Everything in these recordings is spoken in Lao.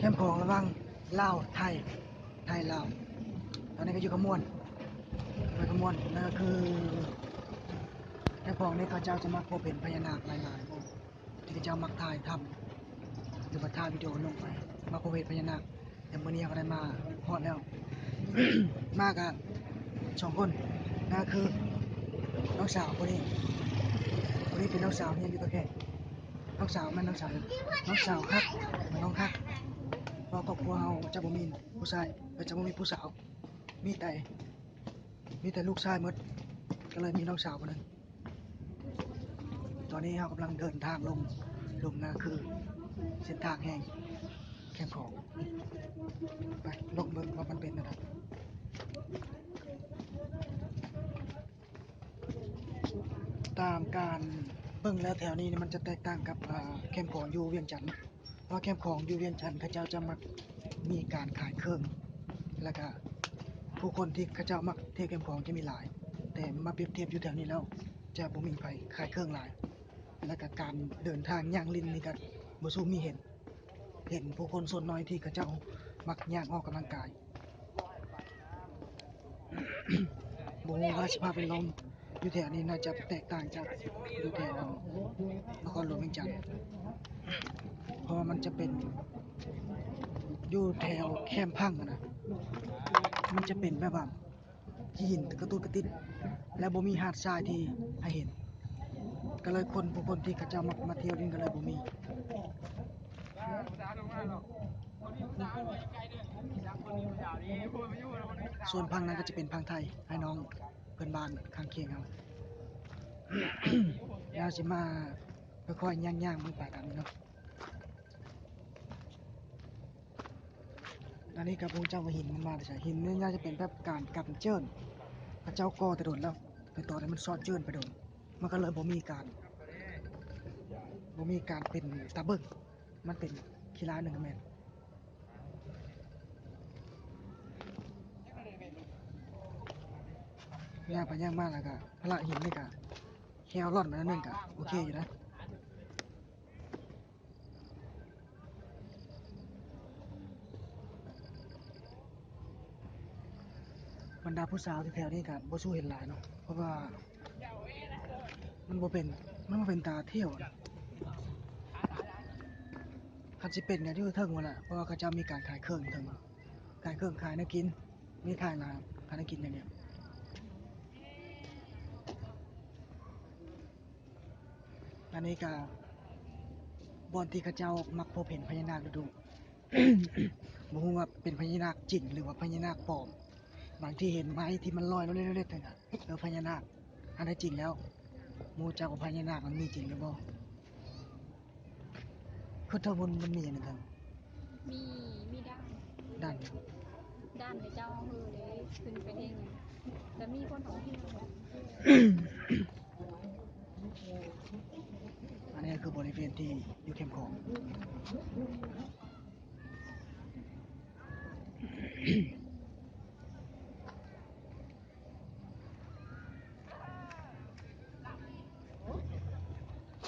ແຄມຂອງລະຫວ່າງລາວໄທ ໄທລາວ. ຕອນນີ້ກໍຢູ່ຂະມວນ ໄປຂະມວນ ນັ້ນກໍຄືແຄມຂອງນີ້ ເຂົາເຈົ້າຈະມັກພົບເຫັນພະຍານາກຫຼາຍໆ ທີ່ເຂົາເຈົ້າມັກຖ່າຍທຳ ຫຼືວ່າຖ່າຍວິດີໂອລົງໄປ ມັກພົບເຫັນພະຍານາກ. ແຕ່ມື້ນີ້ເຮົາກໍໄດ້ມາຮອດແລ້ວ ມາກະສອງຄົນ ນັ້ນກໍຄືນ້ອງສາວຜູ້ນີ້ ຜູ້ນີ້ເປັນນ້ອງສາວຮຽນຢູ່ກະແຂ ນ້ອງສາວແມ່ນນ້ອງສາວ ນ້ອງສາວຄັກ ນ້ອງຄັກ ເພາະຄອບຄົວເຮົາຈະບໍ່ມີຜູ້ຊາຍ ແລະ ຈະບໍ່ມີຜູ້ສາວ ມີແຕ່ ມີແຕ່ລູກຊາຍໝົດ ກໍເລີຍມີນ້ອງສາວຄົນໜຶ່ງ. ຕອນນີ້ເຮົາກຳລັງເດີນທາງລົງ ລົງ ນັ້ນຄືເສັ້ນທາງແຫ່ງແຄມຂອງ ໄປລົງເບິ່ງວ່າມັນເປັນແນວໃດ. ຕາມການເບິ່ງແລ້ວ ແຖວນີ້ມັນຈະແຕກຕ່າງກັບ ອາ ແຄມຂອງຢູ່ວຽງຈັນ ເພາະວ່າແຄມຂອງຢູ່ວຽງຈັນ ເຂົາເຈົ້າຈະມັກມີການຂາຍເຄື່ອງ ແລ້ວກະຜູ້ຄົນທີ່ເຂົາເຈົ້າມັກທ່ຽວແຄມຂອງຈະມີຫຼາຍ ແຕ່ມາປຽບທຽບຢູ່ແຖວນີ້ແລ້ວ ຈະບໍ່ມີໃຜຂາຍເຄື່ອງຫຼາຍ ແລ້ວກະການເດີນທາງຍ່າງຫຼິ້ນນີ້ກະບໍ່ສູ້ມີເຫັນ ເຫັນຜູ້ຄົນສ່ວນໜ້ອຍທີ່ເຂົາເຈົ້າມັກຍ່າງອອກກຳລັງກາຍ. ບໍ່ຮູ້ວ່າສະພາບແວດລ້ອມຢູ່ແຖວນີ້ໜ້າຈະແຕກຕ່າງຈາກຢູ່ແຖວນະຄອນຫຼວງວຽງຈັນ ເພາະວ່າມັນຈະເປັນຢູ່ແຖວແຄມພັງຫັ້ນນະ ມັນຈະເປັນແບບວ່າ ຂີ້ຫີນກະຕຸດກະຕິດ ແລະ ບໍ່ມີຫາດຊາຍທີ່ໃຫ້ເຫັນ ກໍເລີຍຄົນ ຜູ້ຄົນທີ່ເຂົາເຈົ້າມັກມາທ່ຽວນີ້ກໍເລີຍບໍ່ມີ. ສ່ວນພັງນັ້ນກໍຈະເປັນພັງໄທ ອ້າຍນ້ອງເພື່ອນບ້ານຂ້າງຄຽງເຮົາ. ດຽວເຮົາຊິມາຄ່ອຍໆຍ່າງໆເບິ່ງໄປຕາມນີ້ເນາະ. ອັນນີ້ກໍບໍ່ຮູ້ຈັກວ່າຫີນມັນມາແຕ່ໃສ ຫີນນີ້ໜ້າຈະເປັນແບບການກັນເຈີນ ເຂົາເຈົ້າກໍ່ແຕ່ດົນແລ້ວ ແຕ່ຕອນນີ້ມັນຊອດເຈີນໄປດົນ ມັນກໍເລີຍບໍ່ມີການ ບໍ່ມີການເປັນຕາເບິ່ງ ມັນເປັນຂີ້ລ້າໜຶ່ງກໍແມ່ນ. ຍ່າງໄປຍ່າງມາແລ້ວກໍພະລະຫີນນີ້ກໍແຄວລ່ອນໄປໜ້ອຍໜຶ່ງກໍໂອເຄຢູ່ນະ. ບັນດາຜູ້ສາວທີ່ແຖວນີ້ກໍບໍ່ສູ້ເຫັນຫຼາຍເນາະ ເພາະວ່າມັນບໍ່ເປັນ ມັນບໍ່ເປັນຕາທ່ຽວ. ຄັນຊິເປັນກໍຢູ່ເທິງພຸ້ນແຫຼະ ເພາະວ່າເຂົາເຈົ້າມີການຂາຍເຄື່ອງຢູ່ເທິງ ຂາຍເຄື່ອງ ຂາຍແນວກິນ ມີຂາຍຫຼາຍ ຂາຍແນວກິນຢ່າງດຽວ. ອັນນີ້ກະບ່ອນທີ່ເຂົາເຈົ້າມັກພົບເຫັນພະຍານາກດຸໆ ບໍ່ຮູ້ວ່າເປັນພະຍານາກຈິງ ຫຼືວ່າພະຍານາກປອມ. ບາງທີເຫັນໄມ້ທີ່ມັນລອຍເລັດໆ ເອີ ພະຍານາກ. ອັນແທ້ຈິງແລ້ວ ໝູ່ເຈົ້າວ່າພະຍານາກມັນມີຈິງຫຼືບໍ່? ຄືເທິງພຸ້ນມັນມີຫຍັງເທິງ? ມີ ມີດ່ານ ດ່ານ ດ່ານເຈົ້າເຮີເດ້ ຂຶ້ນໄປເທິງ ແຕ່ມີຄົນທ່ອງທ່ຽວ. ອັນນີ້ຄືບໍລິເວນທີ່ຢູ່ແຄມຂອງ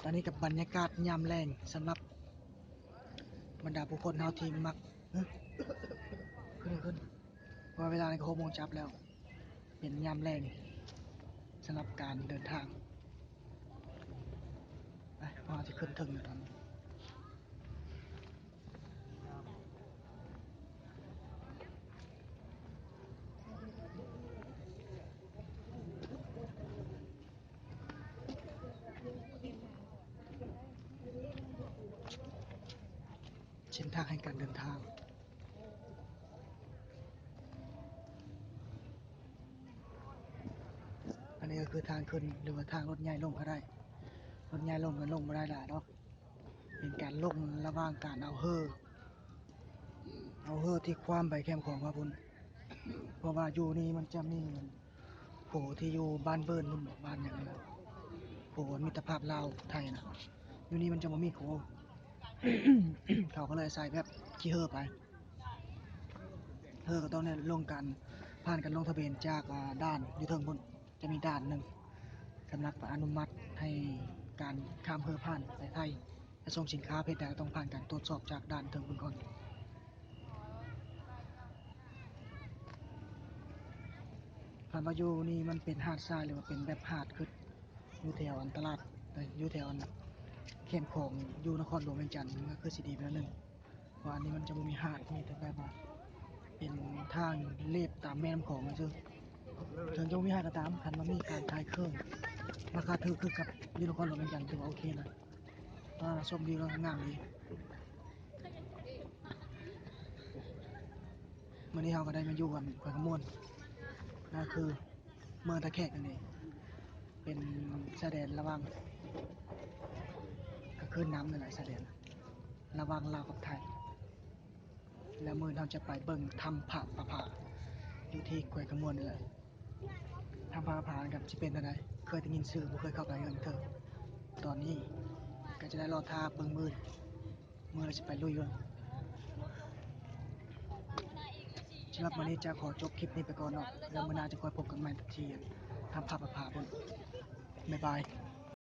ຕອນນີ້ກັບບັນຍາກາດຍາມແລງສຳລັບບັນດາຜູ້ຄົນເຮົາທີ່ມັກ ຂຶ້ນ ຂຶ້ນ ເພາະວ່າເວລານີ້ກໍຫົກໂມງຈັບແລ້ວ ເປັນຍາມແລງສຳລັບການເດີນທາງ. ໄປ ເຮົາຈະຂຶ້ນເທິງຢູ່ຕອນນີ້. ເສັ້ນທາງແຫ່ງການເດີນທາງ. ອັນນີ້ກໍຄືທາງຂຶ້ນ ຫຼືວ່າທາງລົດໃຫຍ່ລົງກໍໄດ້. ລົດໃຫຍ່ລົງກໍລົງບໍ່ໄດ້ຫຼາຍດອກ. ເປັນການລົງລະຫວ່າງການເອົາເຮີ ເອົາເຮີທີ່ຄວ້ຳໄປແຄມຂອງວ່າພຸ້ນ ເພາະວ່າຢູ່ນີ້ມັນຈະມີໂຂທີ່ຢູ່ບ້ານເບີນພຸ້ນ ບ້ານຫຍັງນັ້ນນະ ໂຂມິດຕະພາບລາວໄທນະ ຢູ່ນີ້ມັນຈະບໍ່ມີໂຂ ເຂົາກໍເລີຍອາໄສແບບຂີ່ເຮີໄປ ເຮີກໍຕ້ອງໄດ້ລົງການ ຜ່ານການລົງທະບຽນຈາກ ອາ ດ່ານຢູ່ເທິງພຸ້ນ. ຈະມີດ່ານໜຶ່ງສຳລັບອະນຸມັດໃຫ້ການຂ້າມເຮືອຜ່ານໄປໄທ ແລະ ສົ່ງສິນຄ້າປະເພດໃດກໍຕ້ອງຜ່ານການກວດສອບຈາກດ່ານເທິງພຸ້ນກ່ອນ. ວ່າຢູ່ນີ້ມັນເປັນຫາດຊາຍ ຫຼືວ່າເປັນແບບຫາດຄືຢູ່ແຖວອັນຕະຫຼາດ ເອີ ຢູ່ແຖວອັນແຄມຂອງຢູ່ນະຄອນຫຼວງວຽງຈັນ ມັນກໍຄືຊິດີໄປໜ້ອຍໜຶ່ງ ເພາະວ່າອັນນີ້ມັນຈະບໍ່ມີຫາດ ມີແຕ່ແບບວ່າເປັນທາງລຽບຕາມແມ່ນ້ຳຂອງຊື່ໆ. ເຖິງຈະບໍ່ມີຫາດກໍຕາມ ຄັນວ່າມີການຂາຍເຄື່ອງລາຄາຖືກຄືກັບຢູ່ນະຄອນຫຼວງວຽງຈັນ ຖືວ່າໂອເຄລະ. ອ່າ ຊົມວິວແລ້ວກໍງາມດີ. ມື້ນີ້ເຮົາກໍໄດ້ມາຢູ່ອັນແຂວງຄຳມ່ວນ ກໍຄືເມືອງທ່າແຂກນັ້ນເອງ ເປັນຊາຍແດນລະຫວ່າງ ກໍຄືນ້ຳນັ້ນແຫຼະ ຊາຍແດນລະຫວ່າງລາວກັບໄທ. ແລ້ວມື້ນີ້ເຮົາຈະໄປເບິ່ງຖ້ຳພະປະພາ ຢູ່ທີ່ແຂວງຄຳມ່ວນນີ້ແຫຼະ. ຖ້ຳພະປະພາກັບຊິເປັນແນວໃດ ເຄີຍໄດ້ຍິນຊື່ ບໍ່ເຄີຍເຂົ້າໄປເທື່ອ. ຕອນນີ້ກໍຈະໄດ້ລໍຖ້າເບິ່ງມື້ ມື້ລະຊິໄປລຸຍເບິ່ງ. ສຳລັບມື້ນີ້ຈະຂໍຈົບຄລິບນີ້ໄປກ່ອນເນາະ ແລ້ວມື້ໜ້າຈະຄ່ອຍພົບກັນໃໝ່ທີ່ຖ້ຳພະປະພາພຸ້ນ. ບາຍບາຍ.